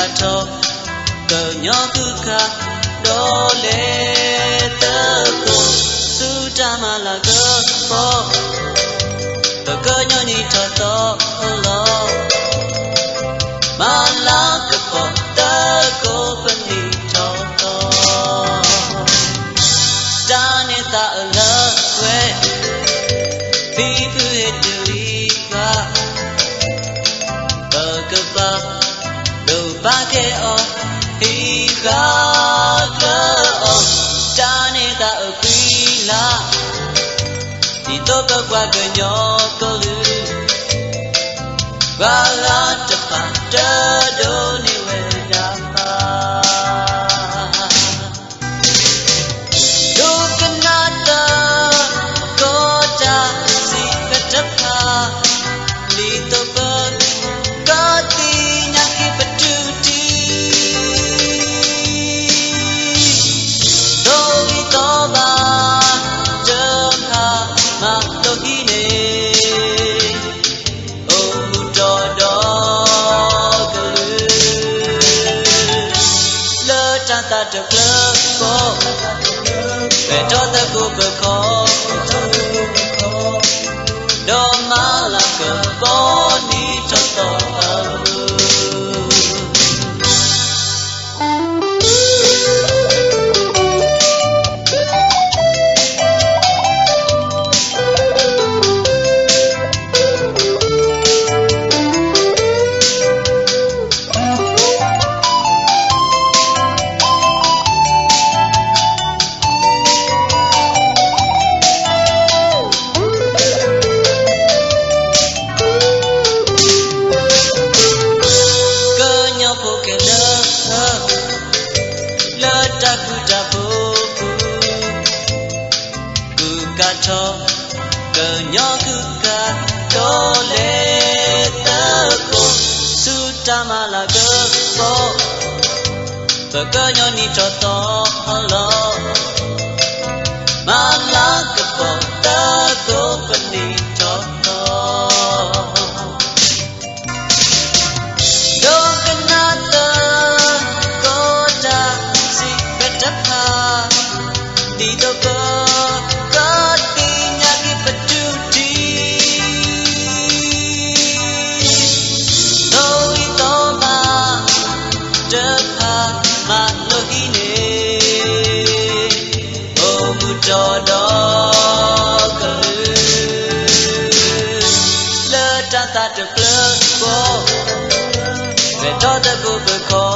ထီၣ် ကညီဃုခး ဒီးလဲၤသကိး ဆူတၢ်မၤလၤကပီၤ ပကညီနံၣ်ထီၣ်သီလီၤ. မၤလၤကပီၤသကိးပနံၣ်ထီၣ်သီ တၢ်န့ၢ်သါအလၢဝဲ ဖံဖုဟ့ၣ်တလံၤဃာ် ပကပာ်ဒိၣ်ပာ်ကဲအီၤ ဟံးဃာ်ကျၢၤအီၤ တၢ်န့ၢ်သါအခွံလါ ဒ်သိးပပှၤကညီကလုာ် ပှၤဂၤတဖၣ်တဒိးန့ၢ်ဝဲဒၣ် ဒိကနၣ်သကိးတၢ်စံးဖဲတဖၣ် ဒ်သိးပ ကသ့ၣ်ညါက့ၤပတူၢ်တံၢ် ဒိးဂံၢ်သီဘၣ် တဖၣ်မၤလိဟံးန့ၣ် အိၣ်မူတီဒီကလုာ် လၢတၢ်သးတဖျၢၣ်ဃီ ပဲာ်ထီၣ်သကိးပခီၣ် ဒီးမၤလၤကပီၤနံၣ်ထီၣ်သီအ ကညီဖိခဲလၢာ် လၢတၢ်ဃူတၢ်ဖိးပူၤ ဃုကးထီၣ် ကညီဃုကး ဒီးလဲၤသကိး ဆူတၢ်မၤလၤကပီၤ ပကညီနံၣ်ထီၣ်သီလီၤ. မၤလၤကပီၤသကိးပနံၣ်ထီၣ်သီ ဒိကနၣ်သကိးတၢ်စံးဖဲတဖၣ် ဒ်သိးပ ကသ့ၣ်ညါက့ၤပတူၢ်တံၢ် ဒိးဂံၢ်သီဘၣ် တဖၣ်မၤလိဟံးန့ၣ် အိၣ်မူတီဒီကလုာ် လၢတၢ်သးတဖျၢၣ်ဃီ ပဲာ်ထီၣ်သကိးပခီၣ်